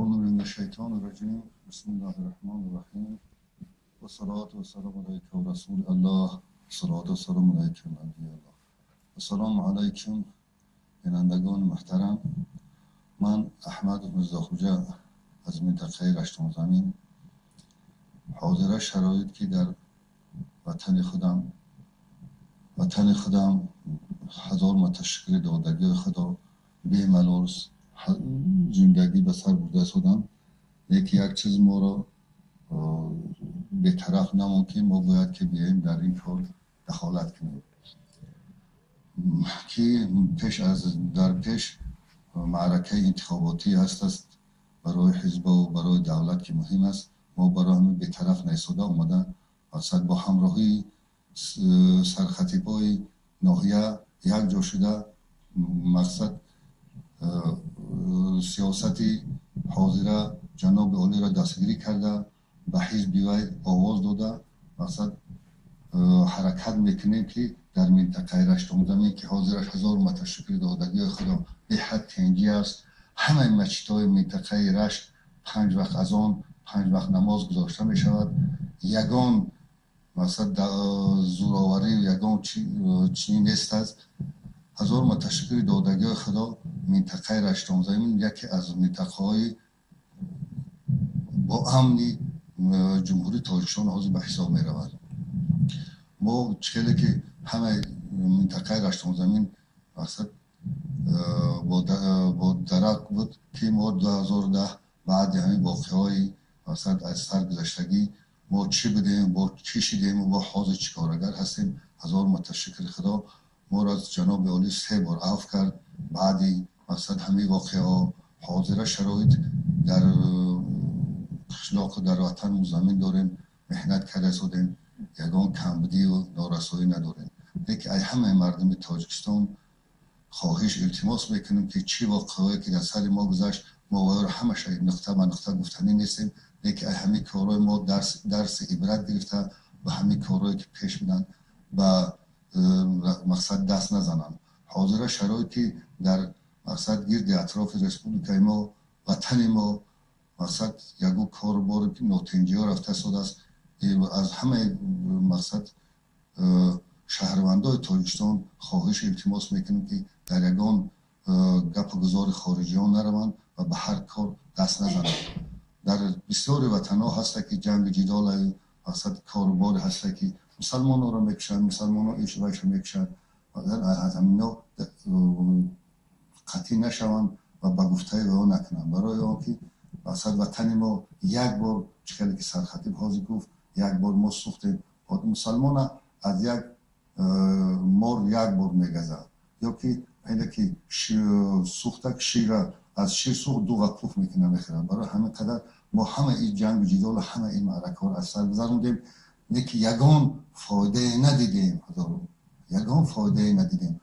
أعوذ من الشيطان الرجيم، بسم الله الرحمن الرحيم، والصلاة والسلام عليك رسول الله، الصلاة والسلام عليكم أنبياء الله. السلام علیکم بینندگان محترم. من احمد میرزاخوجه از منطقه رشتان زمین. حاضره شرایط که در وطن خودم هزار متشکر دادگی خدا بیملال زندگی به سر برده شدم. یکی یک چیز ما را بیطرف نمون که ما باید که بیاییم در این کار دخالت کنیم که پیش از در پیش معرکه انتخاباتی هست است برای حزب و برای دولت که مهم است. ما برای همین بیطرف نیستاده آمده مقصد با همراهی سرخطیبای ناحیه یک جا شده، مقصد سیاست حاضره جناب عالی را دستگیری کرده، به حزب وی آواز داده، مقصد حرکت میکنیم که در منطقه رشتون زمین که حاضرش هزار متشکر دادگی خدا به حد تنگی است. همه مسجدهای منطقه رشت پنج وقت اذان، پنج وقت نماز گذاشته می شود. یگان مقصد زوراوری و یگان چی نیست است. هزار متشکر دادگی خدا، منطقه رشتون زمین یکی از منطقه های با امنی جمهوری تاجیکستان حاضر به حساب می رود. ما چخیلی که همه منطقه رشتون زمین مقصد با درک بود که ما 2010 بعد همین واقعه های مقصد از سر گذشتگی ما چی بودیم، با چی شدیم و با حاضر چی کارگر هستیم. هزار متشکر خدا ما را از جناب عالی سه بار عفو کرد. بعدی مقصد همه واقعه ها حاضر شرایط در قشلاق در وطن زمین داریم، محنت کرده شدیم، یگان کمبودی و نارسایی نداریم. یکی از همه مردم تاجیکستان خواهش التماس میکنیم که چی واقعه که در سر ما گذشت، ما باید همش نقطه به نقطه گفتنی نیستیم. یکی از همه کارهای ما درس عبرت گرفته و همه کارهایی که پیش میدن و مقصد دست نزنن. حاضر شرایطی در مقصد گرد اطراف رسپوبلیکای ما، وطن ما، مقصد یگو کار بار ناتنجی ها رفته ساده است. از همه مقصد شهروندای تاجیکستان خواهش التماس میکنیم که در یگان گپ و گزار خارجی ها نروند و به هر کار دست نزنند. در بسیاری وطن ها هست که جنگ جدال مقصد کاروبار هست که مسلمان ها را میکشند، مسلمان ها ایش ویش میکشند. از همینا قطعی نشوند و به گفته او نکنند، برای آنکه مقصد وطن ما یک بار چخیلی که سرخطیب حاضر گفت، یک بار ما سوختیم. مسلمان از یک مار یک بار میگزد یا که اینه که سوختک شیر از شیر سوخت دو پوف میکنه میخورن. برای همه قدر ما همه این جنگ و جدال، همه این معرکه ها از سر گذروندیم، نه که یگان فایده ندیدیم، یگان فایده ندیدیم.